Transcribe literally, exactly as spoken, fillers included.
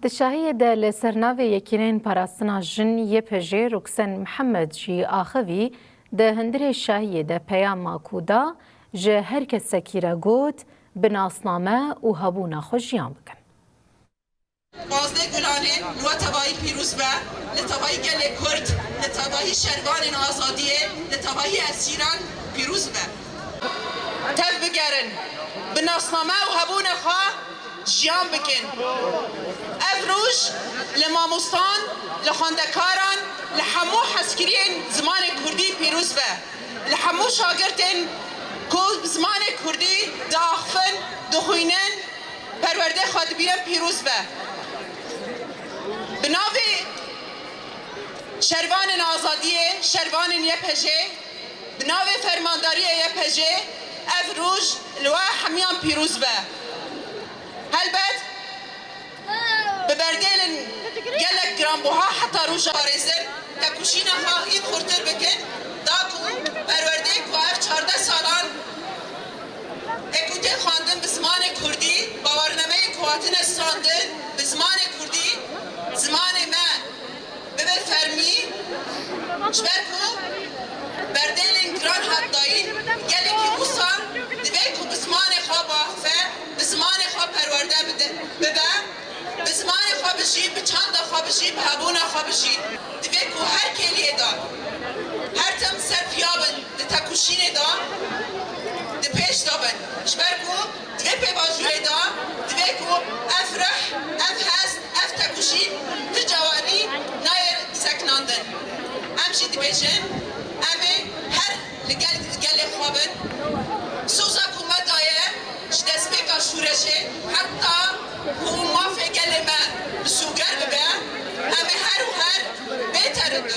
Di şahiyê de li ser navê Yekîneyên Parastina Jin Y P J Ruksen Mihemed jî axivî, di hundirê şahiyê de peyama ku da ji her kesekî re got, bi nasname û hebûna xwe jiyan bikin. Pazdeh Gulanê li we tevayî pîroz be, li tevayî gelê Kurd, li tevayî şervanên azadiyê, li tevayî esîran pîroz be. Tev bigerin, bi nasname û hebûna xwe jiyan bikin. Ev roj li mamostan, li xwendekaran, li hemû hezkiriyên zimanê kurdî pîroz be. Li hemû şagirtên ku bi zimanê kurdî diaxifin, dixwînin, perwerdê xwe dibînin pîroz be. Bi navê şervanên azadiyê, şervanên Y P J, bi navê fermandariyê Y P J ev roj li we hemiyan pîroz be. Helbet bi berdêlên gelek giranbuha heta roja parêzin, tekoşîna xwe hîn xurtir bikin, da ku perwerdeyê ku ev çardeh salan ê ku tê xwendin bi zimanê kurdî, bawarnameyê ku hatine standin bi zimanê kurdî, zimanê me bibe fermî, ji ber ku berdêlên giran hat dayîn, gelekî wisa divê ku bi zimanê xwe biaxife, bi zimanê xwe perwerde bide, bibe, bi zimanê xwe bijî, bi çanda xwe bijî, bi hebûna xwe bijî. Divê ku her kêliyê de her tim ser piya bin, di tekoşînê de di pêş de bin. Ji ber ku di vê pêvajoyê de divê ku ev rih, ev hest, ev tekoşîn tu cawanî nayê sekinandin. Em jî dibêjin, em ê her li gel gelê xwe bin. Soza ku me daye ji destpêka şûreşê heta ku mafê gelê me bi soger bibe, em ê her û her bê teredût